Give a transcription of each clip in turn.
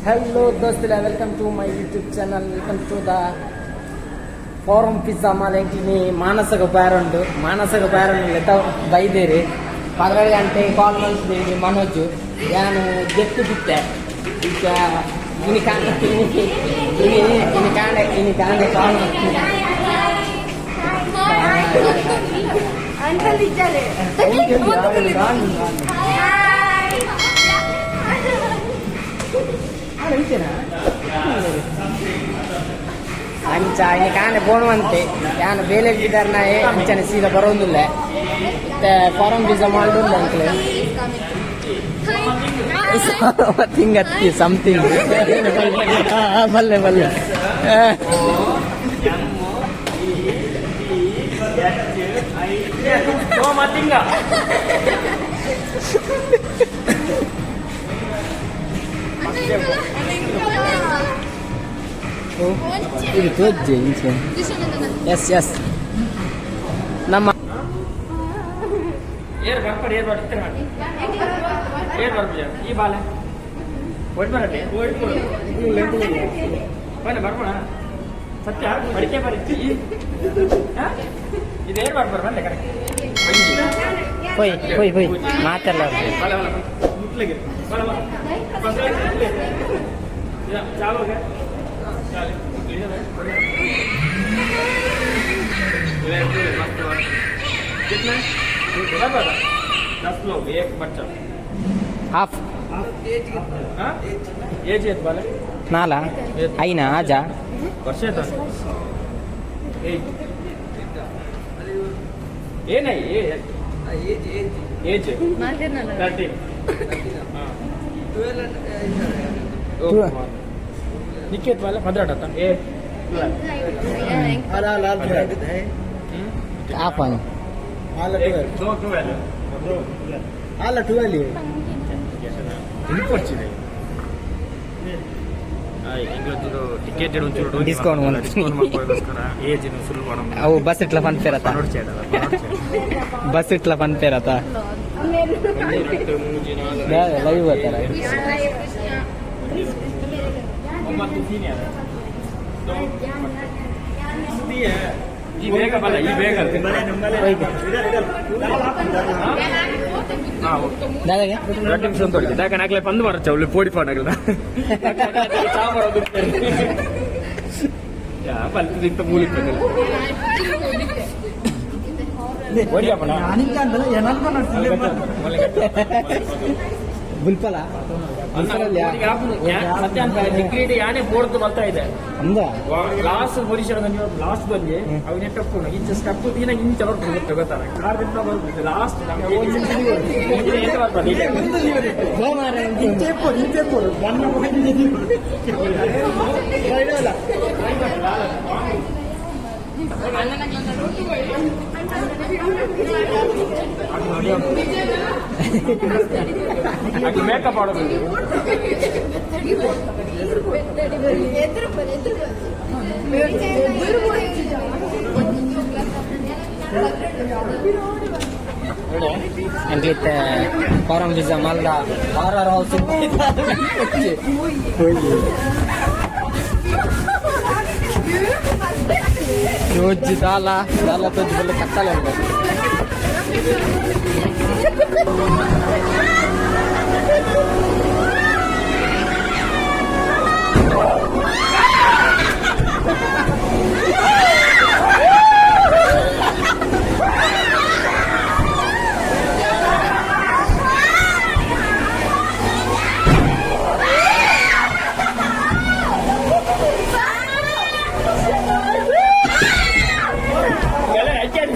Hello ದೋಸ್ತುಲೆ, welcome to my YouTube channel, welcome to the Forum Pizza Mall. ಎಂಕ್ಲಿನಿ ಮಾನಸಗ ಬ್ಯಾರೊಂಡು, ಮಾನಸಗ ಬ್ಯಾರೊಂಡು ಲೆತ್ತ ಬೈದೇರಿ. 12 ಗಂಟೆ ಕಾಲ್ ಮಲ್ತಿದ್ದೀನಿ ಮನೋಜ್. ಯಾನು ಗೆತ್ತು ಬಿಟ್ಟೆ. ಈಗ ಇನಿ ಕಾಣ ಇನಿ ಇನಿ ಇನಿ ಕಾಣೆ ಇನಿ ಕಾಣೆ ಕಾಲ್. ಅಂಕಲ್ ಇದ್ದಾರೆ. ಅಂಚ ಇನಿ ಕಾಣೆ ಬೋಣುವಂತೆ ಯಾನು ಬೇಲೆ ಬಿದ್ದಾರ್ನಾಯೆ. ಅಂಚನೆ ಸೀದಾ ಬರೋದಿಲ್ಲ. ಮತ್ತೆ ಫಾರಂ ಪಿಜ್ಜಾ ಮಾಡುಲ್ಲ ಅಂಕಲ್. ಸಮಥಿಂಗ್ ಅತ್ತಿ ಸಮಥಿಂಗ್. ಬಲ್ಲೆ ಬಲ್ಲೆ. ಮತ್ತಿಂಗ. ಇದು ತೋಜ್ಜೆ ಇಂಚೆ. ಎಸ್ ಎಸ್, ನಮ್ಮ ಏರ್ ಬರ್ಪಡಿ, ಏರ್ ಬರ್ತಾರೆ ಮಾಡಿ, ಏರ್ ಬರ್ಪಡಿ. ಈ ಬಾಲೆ ಒಟ್ಟು ಬರಲಿ, ಬನ್ನಿ ಬರ್ಬೋಣ. ಸತ್ಯ ಬಡಿಕೆ ಬರೀತಿ. ಇದು ಏರ್ ಬರ್ಬಾರ, ಬನ್ನಿ ಕರೆಕ್ಟ್. ಪೊಯ್ ಪೊಯ್ ಪೊಯ್ ಮಾತೆಲ್ಲ. ಬಲ ಬಲ ಮುಟ್ಲಿಗೆ ಬಲ ಬಲ ಚಾಲು ಚಾಲು. कितने बराबर? 10 लोग, एक बच्चा. ಹಾಫ್. हाँ, एज ಏತ್ ಬಾಲೆ? ನಾಲ ಐನಾ ಆಜಾ. ವರ್ಷ ಆಯ್ತಾ? ಏಜ್ ಏನಾಯಿ? ಏಜ್ 13. ನಿಖೇತ್ ಬಾಲೆ 12 ಆತ. ಏ. ಹಾಫ್ ಅನು. ದೋ 12. ಅಲ್ಲ, 12. ತಿನ್ಕೊಡ್ಸಿದೆ. ಟಿಕೆಟ್ ಒಂಚೂರು Discount ಒಂದು. ಡಿಸ್ಕೌಂಟ್ ಮಾಡ್ಕೊಳ್ಳೋಸ್ಕರ ಏಜ್ ಸುಳ್ಳು ಮಾಡೋಣ. ಅವು ಬಸ್ ಇಟ್ಲ ಫನ್ ಪೇರತ್ತ. ಬಸ್ ಇಟ್ಲ ಫನ್ ಪೇರತ್ತ. ಲೈವ್ ಬರ್ತಾರ. ಒಂಬತ್ತು ಸೀನಿಯರ್. ಈ ಬೇಗ ಬಲ್ಲ, ಈ ಬೇಗ. ಹಾ, ಓಕೆ. ದಾದಾಗೆ. 2 ನಿಮಿಷ ಅಂತ ಯಾಕೆ ನಾಕ್ಲೆ ಪಂದು ಬರಚ್ಚ ಅವಳು ಪೋಡಿ ಪಾಡಗಲ ಚಾ ಬರೋದು. ಯಾ ಬಲ್ತದ ಇಂತ ಮೂಲಿಕ್ಕೆ ಓಡಿಯಪ್ಪಣ. ಬುಲ್ಪಲ ಬುಲ್ಪಲಲ್ಲಿ. ಸತ್ಯ ಅಂತ ಡಿಗ್ರಿ ಯಾನೇ ಬೋರ್ಡ್ ಬರ್ತಾ ಇದೆ. ಅಂದ. ಲಾಸ್ಟ್ ಪೊಸಿಷನ್, ಲಾಸ್ಟ್ ಬಂದು ಅವನೇ ಟಪ್ಪು ಇಂಚ ಸ್ಟೆಪ್ ದಿನ ಇಂಚ ಬರ್ಬೋದು ತಗೋತಾರೆ. ಕಾರ್ ಬರ್ಬೋದು ಲಾಸ್ಟ್ ಎಂತ ಬರ್ಬೋದು. ಅದು ಮೇಕಪ್ ಮಾಡೋದು. ಎದುರು ಎದುರು. ಎಂಕ್ಲಿತ್ತೆ ಫಾರಂ ಪಿಜ್ಜಾ ಮಲ್ದ ಹಾರರ್ ಹೌಸ್. ತೋಜಿ ದಾಲ ದಾಲ ತೋಜಿ ಬಲ್ಲ ಕತ್ತಲೆ ಉಂಟು. ಎಲ್ಲ ಅಜ್ಜಾಡಿ.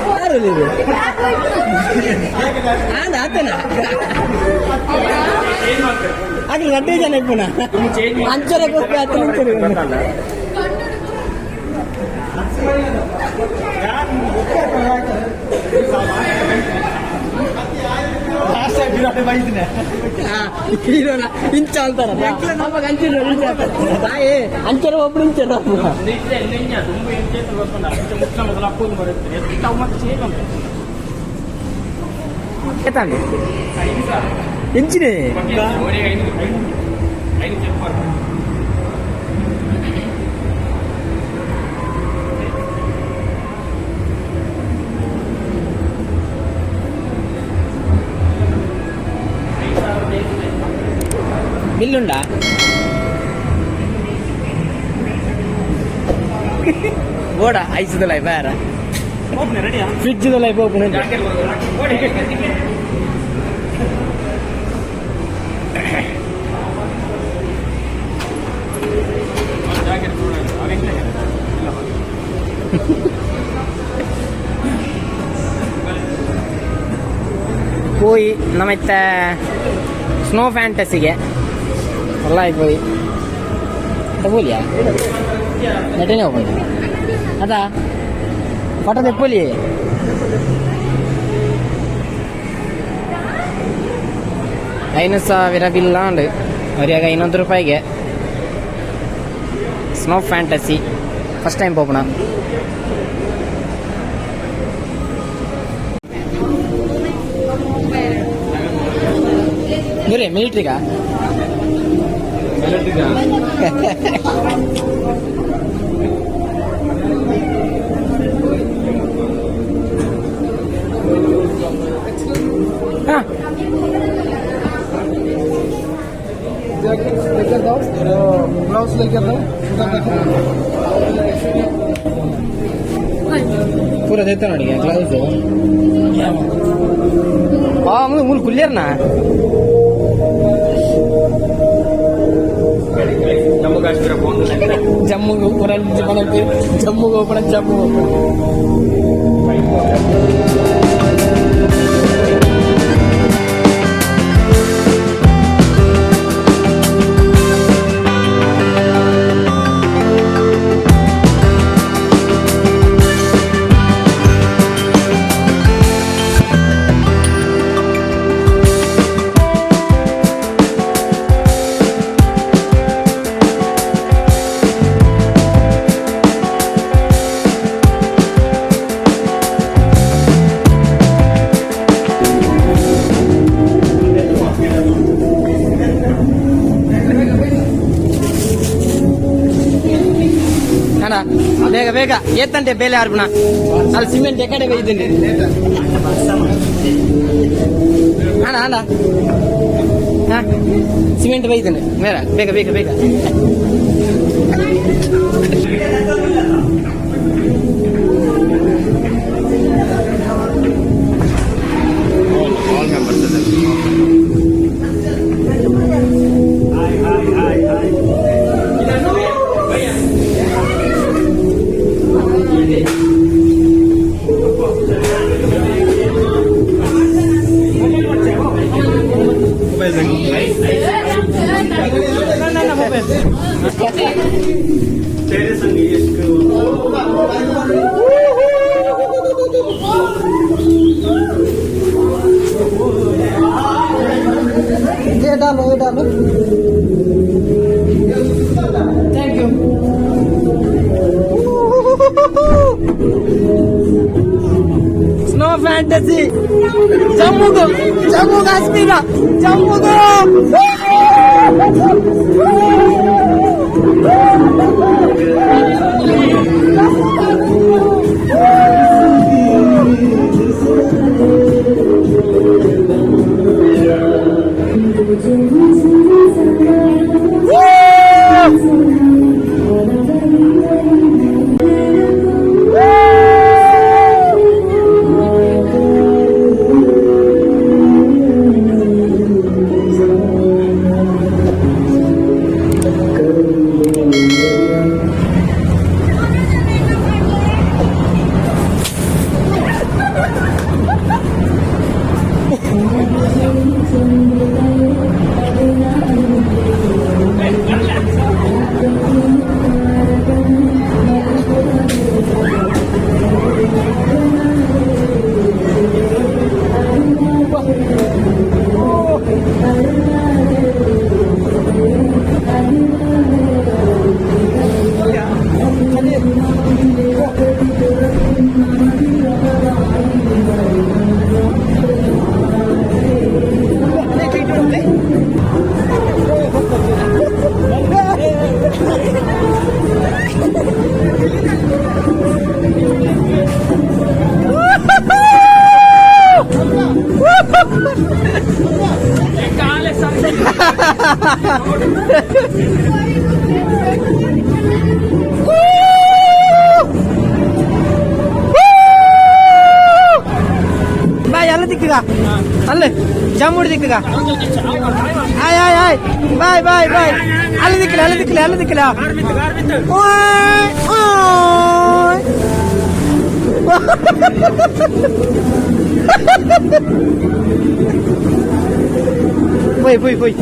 ಯಾರು ನೀವು? ಆಂದ ಆತನ. ಅದು ರಡ್ಡೆ ಜನ ಇಪ್ಪುನ. ಚೇಂಜ್. ಅಂಚನೆ ಕೊಟ್ಟು ಆತನ ಅಂಚನೆ. ಲಾಸ್ಟ್ ಬೈದಿನ. ಇಂಚ ಅಂತಾರ ತಾಯಿ ಅಂಚರ ಒಬ್ರು ಇಂಚರ ತುಂಬ ಇಂಚೆ ಗೊತ್ತುಂಡ ಅಂಚೆ ಮುಟ್ಲ ಮೊದಲು ಅಪ್ಪೊಂದು ಬರುತ್ತೆ ತಾವು ಮತ್ತೆ ಸೇಮ್ ಅಂತ. ಇಂಚಿನೇ. ಒರೇ ಐದು ಐದು ಐದು ಚೆಕ್ ಮಾಡ್ತಾರೆ. ಬಿಲ್ಲುಂಡಾ? ಬೋಡ ಐಸದಲ್ಲ ಬೇರೆ. ರೆಡಿಯಾ? ಫ್ರಿಡ್ಜ್ದಲ್ಲ ಓಪನ್. ಜಾಕೆಟ್ ಓಡಿ. ಜಾಕೆಟ್ ಇಲ್ಲ. ಪೋಯಿ ನಮ್ಮತ್ತ ಸ್ನೋ ಫ್ಯಾಂಟಸಿಗೆ ಎಲ್ಲ ಪೋಯಿ ತಗೋಲಿಯಾ ನೆಟನೆ ಹೋಗೋದು ಅದ ಫೋಟೋ ತೆಪ್ಪಲಿ. 5000 ಬಿಲ್ಲಾಂಡ್ ಅವರಿಯಾಗ 500 ರೂಪಾಯಿಗೆ snow fantasy first time ಪೋಪಣ. ಬೇರೆ ಮಿಲಿಟ್ರಿಗಾ? ಹಾಂ. जैकेट लेकर दो, ग्लव्स लेकर दो उधर देखो। ಪೂರ ದೇತ ನೋಡಿ ಗ್ಲೌಸ್. ಆ ಮೂಲು ಕುಲ್ಯರ್ನ. Jammu Kashmir phone. Jammu Jammu open, Jammu open. ಅಣ್ಣ, ಬೇಗ ಬೇಗ ಏತಂಟೆ ಬೇಲೆ ಆರ್ಪಣ ಅಲ್ಲಿ ಸಿಮೆಂಟ್ ಎಕಡೆ ಬೈತೀನಿ. ಅಣ್ಣ ಅಣ್ಣ, ಹಾ ಸಿಮೆಂಟ್ ಬೈತೀನಿ ಮೇರ, ಬೇಗ ಬೇಗ ಬೇಗ. All members. Hi hi hi. तेरे संग इश्क. ये डालो, ये डालो. Thank you. Snow fantasy Jammu, Jammu Kashmir Jammu. ಬಾಯ್ ಅಲ್ಲ ದಿಕ್ಕಗ ಅಲ್ಲೇ ಜಾಮೂಡಿ ದಿಕ್ಕಗ. Hi hi hi bye bye bye. ಅಲ್ಲಿ ದಿಕ್ಕಲ ಅಲ್ಲಿ ದಿಕ್ಕಲ ಅಲ್ಲಿ ದಿಕ್ಕಲ. ಓಯ್ ಓಯ್. ಪೋಯ್ ಪೋಯ್ ಪೋಯ್.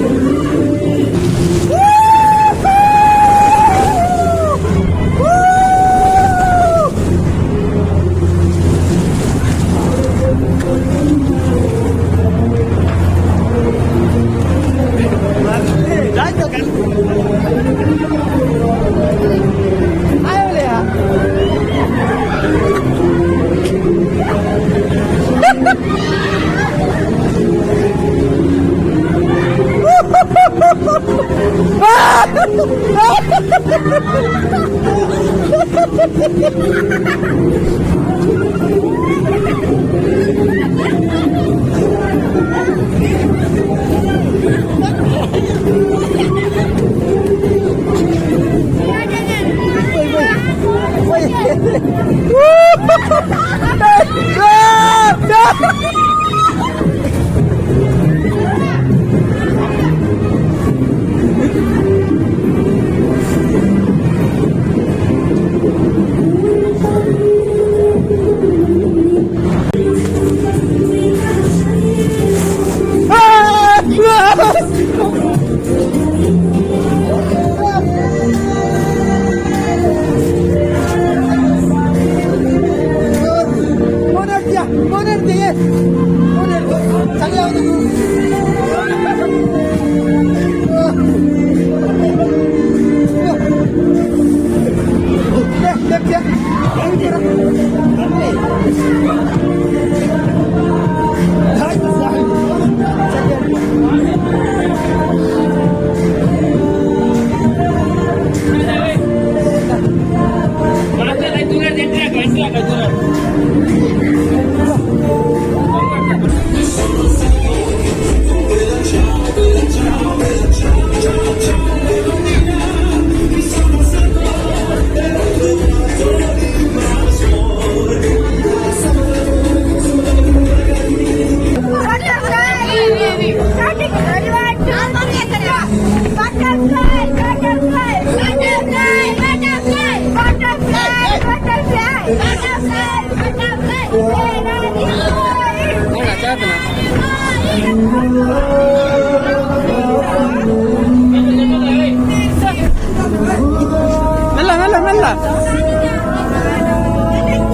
ಮೆಲ್ಲ ಮೆಲ್ಲ ಮೆಲ್ಲ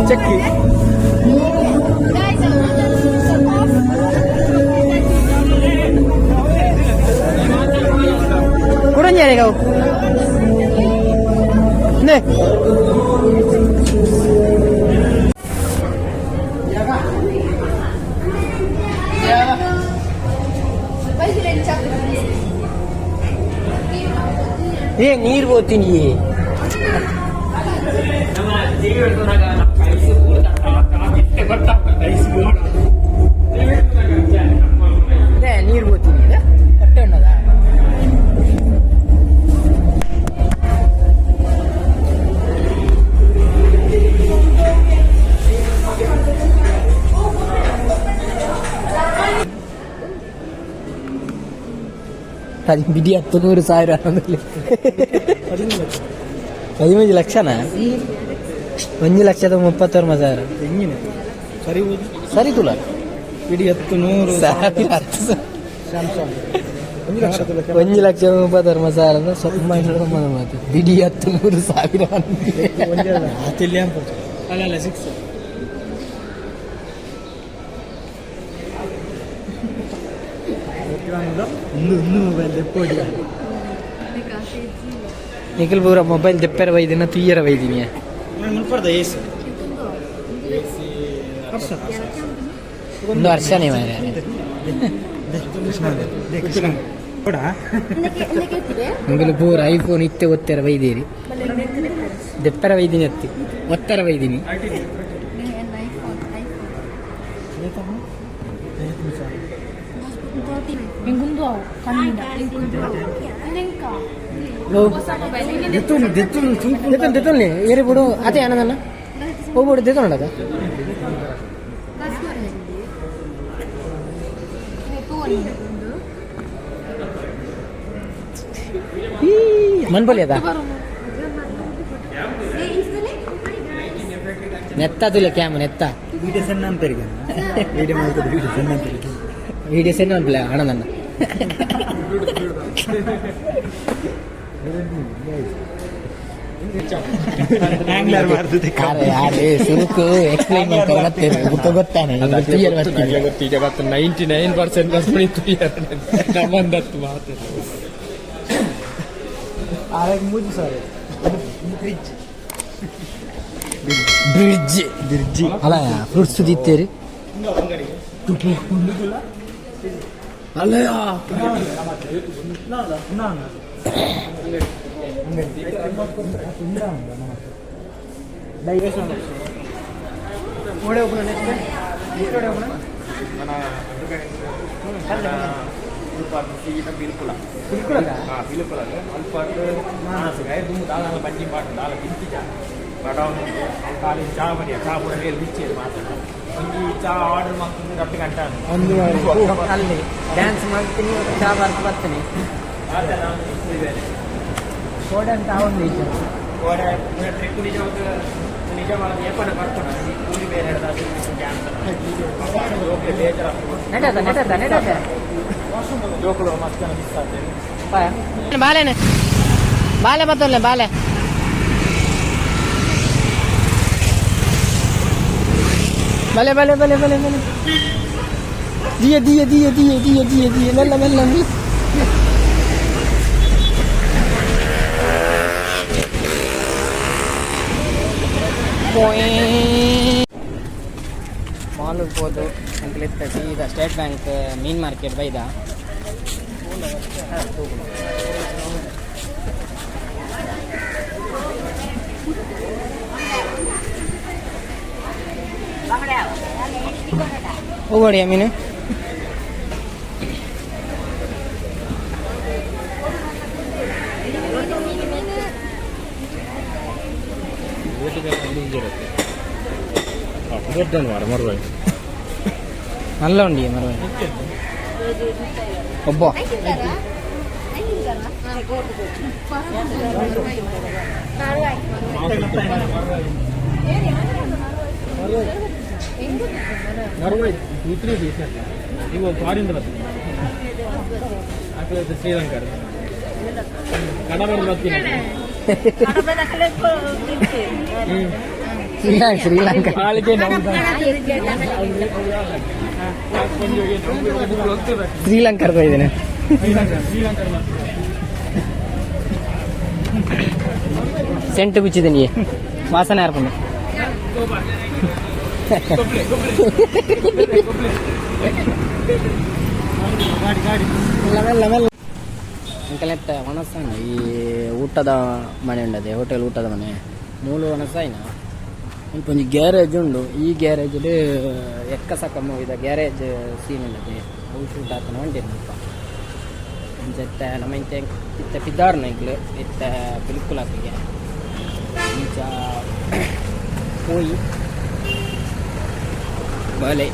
ಚಕ್ಕಿ. ಕುಡಂಜಾರೆ 네. ಏ ನೀರು ಹೋಗ್ತೀನಿ. ನೀರು ಹೋಗ್ತೀನಿ ಹೊಟ್ಟೆ ಉಣ್ಣದ. ಬಿಡಿ 100,000 15 ಲಕ್ಷನಾ? 1,39,000. ಸರಿ ಸರಿ ತುಲ ಇಡೀ 10, 100 ಸಾವಿರ ಹತ್ತು ಸ್ಯಾಮ್ಸಂಗ್ 1 ಲಕ್ಷ. 1,39,900 ಮಾತು ಬಿಡಿ 100,000. ಅಲ್ಲ ಅಲ್ಲ 6. ಒಂದು ಒಂದು ಮೊಬೈಲ್ ದೆಪ್ಪೋಡಿ. ನಿಖಿಲ್ ಪೂರ ಮೊಬೈಲ್ ದೆಪ್ಪೆರ ವೈದಿನ ತುಯ್ಯರ ವೈದಿನಿಯ. ಮುಲ್ಪರ್ದ ಏಸು ಒಂದು ವರ್ಷನೇ ಮಾರ್ರೆ. ನಿಖಿಲ್ ಪೂರ ಐಫೋನ್ ಇತ್ತೆ ಒತ್ತೆರ ವೈದಿರಿ. ದೆಪ್ಪರ ವೈದಿನಿ ಅತ್ತಿ ಒತ್ತರ ವೈದಿನಿ. ದೆತ್ತೊಂದು ದೆತ್ತೊಂದು ಏರಿ ಬಿಡು ಅದೇ ಆನಂದಣ್ಣ ಹೋಗ್ಬಿಡು ದೆತ್ತೊಂಡದ. ಮನ್ಬಲಿ ಅದ ನೆತ್ತ ತುಲೆ ಕ್ಯಾಮ್ ನೆತ್ತ. ವೀಡಿಯೋ ಸಣ್ಣ ಅಂತಾರೆ, ವೀಡಿಯೋ ಮಾಡ್ತದೆ, ವೀಡಿಯೋ ಸಣ್ಣ ಅಂತಾರೆ. ವಿಡಿಯೋ ಸೆನ್ ಅನ್ಪಲೆ ಆನಂದಣ್ಣ. ಆಂಗ್ಲರ್ ಮಾಡ್ತದೆ. ಅರೆ ಅರೆ ಸುರುಕು ಎಕ್ಸ್ಪ್ಲೈನ್ ಮಾಡ್ತಾರೆ ಮತ್ತೆ ಗೊತ್ತ ಗೊತ್ತಾನೆ. ಗೊತ್ತಿದೆ ಮತ್ತೆ 99% ನಮ್ಮಂದತ್ತು ಮಾತು. ಆರಾಗಿ ಮೂಜಿ ಸಾವಿರ. ಬ್ರಿಡ್ಜ್. ಬಿರ್ಜಿ. ಅಲ್ಲ, ಫ್ರೂಟ್ಸ್ ದಿತ್ತೇರಿ ಅಲ್ಲ. ಬಿಲ್ಕುಲ ಬಿಲ್ಕುಲ ಅಲ್ಪ ದುಮ್ಮು ದಾಲ ಬಂಜಿ ಪಾಟ್ ದಾಲ ತಿಂತಿಜ ಬಡವನು ಖಾಲಿ ಚಾ ಬರಿಯ ಚಾ ಪೂರ ಮೇಲ್ ಬಿಚ್ಚಿ ಮಾತಾಡ ಒಂಜಿ ಚಾ ಆರ್ಡರ್ ಮಾಡ್ಕೊಂಡು ರಟ್ಟು ಗಂಟೆ. ಒಂದು. ಅಲ್ಲಿ ಡ್ಯಾನ್ಸ್ ಮಾಡ್ತೀನಿ, ಚಾ ಬರ್ತು ಬರ್ತೀನಿ. ಕೋಡೆ ಅಂತ ಒಂದು ಈಚೆ. ಕೋಡೆ ಟ್ರಿಪ್ ನಿಜ ನಿಜ ಮಾಡೋದು ಏಪನ ಬರ್ತಾನೆ ಈ ಕೂಲಿ ಬೇರೆ ಹಿಡ್ದು ಕ್ಯಾನ್ಸಲ್ ಬೇಜಾರಾಗ್ತದೆ. ನೆಟದ ನೆಟದ ನೆಟದ. ಜೋಕುಲು ಮಸ್ತ್ ಜನ ಮಿಸ್ ಆಗ್ತೇವೆ. ಬಾಲೆನೆ ಬಾಲೆ ಬತ್ತಲ್ಲ ಬಾಲೆ. ಬಲೆ ಬಲೆ ಬಲೆ ಬಲೆ ಬಲೆ ದಿಯ ದಿಯ ದಿಯ ದಿಯ ದಿಯ ದಿಯ ದಿಯ ಮೆಲ್ಲ ಮೆಲ್ಲ ಮೆಲ್ಲ. ಮಾಲ್ ಹೋಗ್ಬೋದು ಅಂಕ್ಲಿತ್ತ ಸೀದಾ ಸ್ಟೇಟ್ ಬ್ಯಾಂಕ್ ಮೀನ್ ಮಾರ್ಕೆಟ್ ಬೈದ. ಹೋಗೋಡಿ ಮೀನು. നല്ല വണ്ടി മറുപടി ഒബ്ബോ. 2-3 ಪೀಸ್ ಇವು ಫಾರಿನ್ ಬರ್ತದೆ, ಶ್ರೀಲಂಕಾ ಕಡಬರ್ ಬರ್ತೀನಿ. ಶ್ರೀಲಂಕಾ ಶ್ರೀಲಂಕಾ. ನಾಳೆಗೆ ಶ್ರೀಲಂಕಾದ ಇದ್ದೇನೆ. ಶ್ರೀಲಂಕಾ. ಸೆಂಟು ಬಿಚ್ಚಿದ್ದೀನಿ, ವಾಸನೆ ಹಾರ್ಕೊಂಡು. ಗಾಡಿ ಗಾಡಿ. ಮೆಲ್ಲ ಮೆಲ್ಲ ಮೆಲ್ಲ ಅಂಕಲೆತ್ತ ಒಣಸಾನ ಈ ಊಟದ ಮನೆ ಉಂಡದೆ ಹೋಟೆಲ್ ಊಟದ ಮನೆ ಮೂಲು ಒಣಸಾಯಿನ ಮುಲ್ಪ ಒಂಜಿ ಗ್ಯಾರೇಜ್ ಉಂಡು. ಈ ಗ್ಯಾರೇಜ್ ಎಕ್ಕ ಸಕ ಮೂವಿದ ಗ್ಯಾರೇಜ್ ಸೀನ್ ಉಂಡದೆ. ಅವು ಶೂಟ್ ಆತನ ಉಂಟು ಮುಲ್ಪ. ಅಂಚ ನಮ್ಮ ಇಂತೆ ಇತ್ತೆ ಪಿದಾರ್ನ ಎಂಕ್ಲು ಇತ್ತೆ ಪಿಲ್ಕುಲಾಪಿಗೆ ಇಂಚ ಪೋಯಿ. ಬಲೆ.